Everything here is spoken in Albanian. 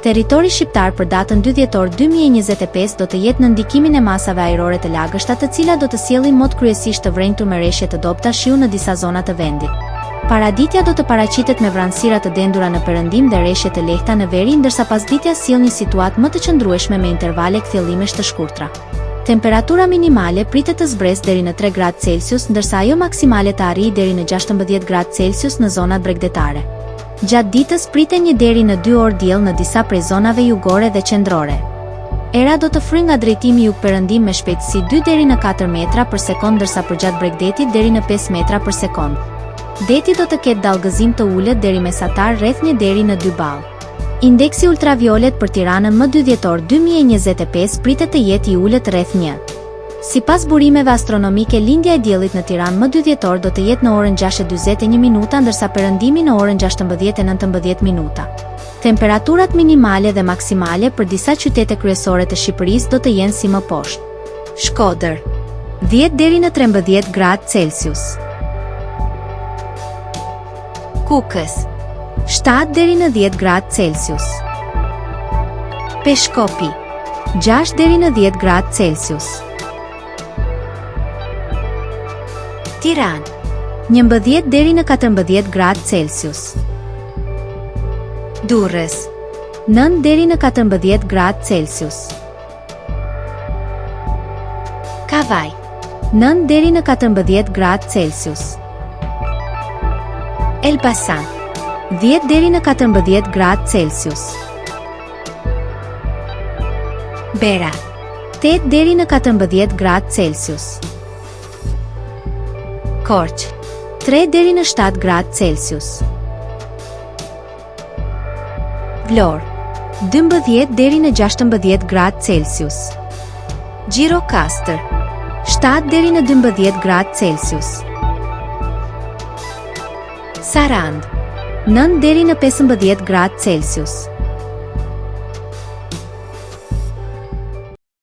Territori shqiptar për datën 2 dhjetor 2025 do të jetë nën ndikimin e masave ajrore të lagështa të cilat do të sjellin mot kryesisht të vrenjtur me reshje të dobëta shiu në disa zona të vendit. Paraditja do të paraqitet me vranësira të dendura në perëndim dhe reshje të lehta në veri ndërsa pasditja sjell një situatë më të qëndrueshme me intervale kthjellimesh të shkurtra. Temperatura minimale pritet të zbresë deri në 3 gradë Celsius ndërsa ajo maksimale të arrijë deri në 16 gradë Celsius në zonat bregdetare. Gjatë ditës priten një deri në dy orë diell në disa prej zonave jugore dhe qendrore. Era do të fryjë nga drejtimi jugperëndim me shpejtësi dy deri në katër metra për sekondë ndërsa përgjatë bregdetit deri në pesë metra për sekondë. Deti do të ketë dallgëzim të ulët deri mesatar rreth një deri në dy ballë. Indeksi ultraviolet për Tiranën më 2 dhjetor 2025 pritet të jetë i ulët rreth një. Sipas burimeve astronomike lindja e diellit në Tiranë më 2 dhjetor do të jetë në orën 6:41 minuta ndërsa perëndimi në orën 16:19 minuta. Temperaturat minimale dhe maksimale për disa qytete kryesore të Shqipërisë do të jenë si më poshtë. Shkodër 10 deri në 13 gradë Celsius. Kukës 7 deri në 10 gradë Celsius. Peshkopi 6 deri në 10 gradë Celsius. Tiranë 11 deri në 14 gradë Celsius. Durrës 9 deri në 14 gradë Celsius. Kavajë, 9 deri në 14 gradë Celsius. Elbasan, 10 deri në 14 gradë Celsius. Berat, 8 deri në 14 gradë Celsius. Korçë, 3 deri në 7 gradë Celsius. Vlorë, 12 deri në 16 gradë Celsius. Gjirokastër, 7 deri në 12 gradë Celsius. Sarandë, 9 deri në 15 gradë Celsius.